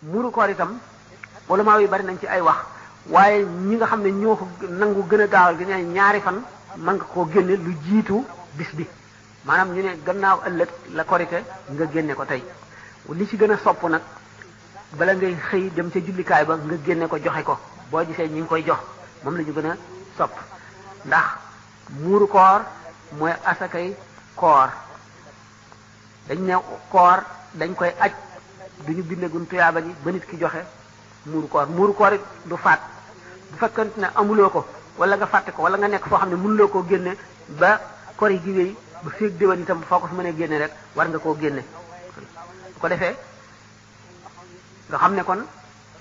muuru koor itam ulama yi bari nañ ci ay wax waaye ñi nga xam ne ñoo ko nangu gën a gaawal gi ne ñaari fan mën nga koo génne lu jiitu bis bi maanaam ñu ne gannaaw ëllëg la korite nga génne ko tey li ci gën a sopp nag bala ngay xëy dem ca jullikaay ba nga génne ko joxe ko boo gisee ñi ngi koy jox moom la ñu gën a sopp ndax muuru koor mooy asakay koor dañ ne koor dañ koy aj duñu bindegun tuyaaba ji ba nit ki joxe muuru koor it du faat bu fekkante ne amuloo ko wala nga fàtte ko wala nga nekk foo xam ne mënuloo koo génne ba kor yi gi wéy ba féeg déwén itam foo ko fi mënee génne rek war nga koo génne bu ko defee nga xam ne kon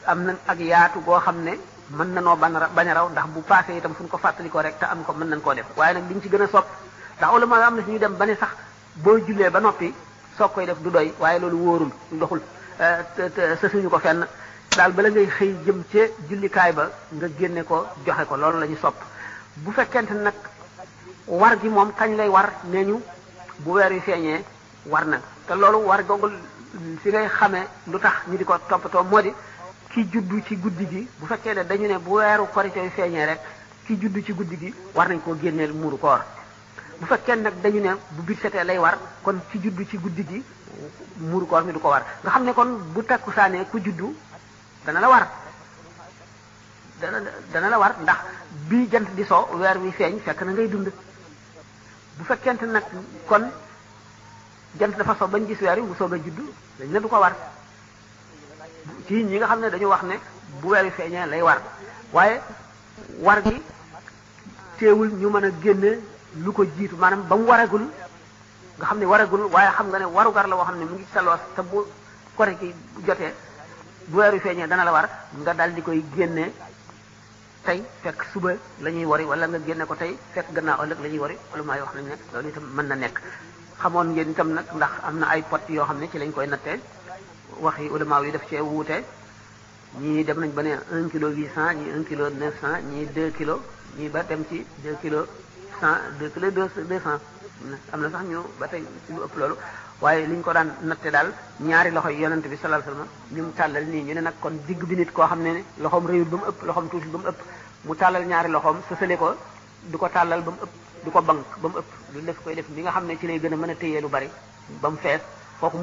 am na ak yaatu goo xam ne mën na noo bañ a raw ndax bu passé itam fu ñu ko fàttali ko rek te am ko mën nañ koo def waaye nag liñ ci gën a sopp ndax ulama am na si ñu dem ba ne sax boo jullee ba noppi soog koy def du doy waaye loolu wóorul doxul sa suñu ko fenn daal bala ngay xëy jëm ca jullikaay ba nga génne ko joxe ko loolu la ñu sopp bu fekkente nag war gi moom kañ lay war nee ñu bu weer wi feeñee war na te loolu war googu fi ngay xamee lu tax ñu di ko toppatoo moo di ki juddu ci guddi gi bu fekkee ne dañu ne bu weeru korite wi feeñee rek ki juddu ci guddi gi war nañ koo génneel muuru koor bu fekkee nag dañu ne bu bit setee lay war kon ki juddu ci guddi gi muuru koor mi du ko war nga xam ne kon bu takkusaanee ku juddu dana la war dana la war ndax bii jant di so weer wi feeñ fekk na ngay dund bu fekkente nag kon jant dafa so bañ gis weer wi mu soog a juddu dañ ne du ko war ci ñi nga xam ne dañu wax ne bu weer wi feeñee lay war waaye war gi teewul ñu mën a génne lu ko jiitu maanaam ba mu waragul nga xam ne waragul waaye xam nga ne warugar la woo xam ne mu ngi sa loos te bu kore gi jotee bu weer wi feeñee dana la war nga dal di koy génne tey fekk suba la ñuy wari wala nga génne ko tey fekk gannaaw ëllëg la ñuy wari wala maay wax nañ ne loolu itam mën na nekk xamoon ngeen itam nag ndax am na ay pot yoo xam ne ci lañ koy nattee wax yi ulama yi def cee wuute ñii dem nañ ba ne 1 kilo 800 ñii 1 kilo 900 ñii 2 kilos ñii ba dem ci 2 kilos 100 2 kilos 200 am na sax ñu ba tey lu ëpp loolu waaye liñ ko daan natte daal ñaari loxo yi yonent bi sallallahu alayhi wasallam ñu mu tàllal nii ñu ne nag kon digg bi nit koo xam ne loxoom réyul ba mu ëpp loxoom tuuti ba mu ëpp mu tàllal ñaari loxoom sësale ko du ko tàllal ba mu ëpp du ko bank ba mu ëpp lu def koy def li nga xam ne ci lay gën a mën a téye lu bari ba mu fees kooku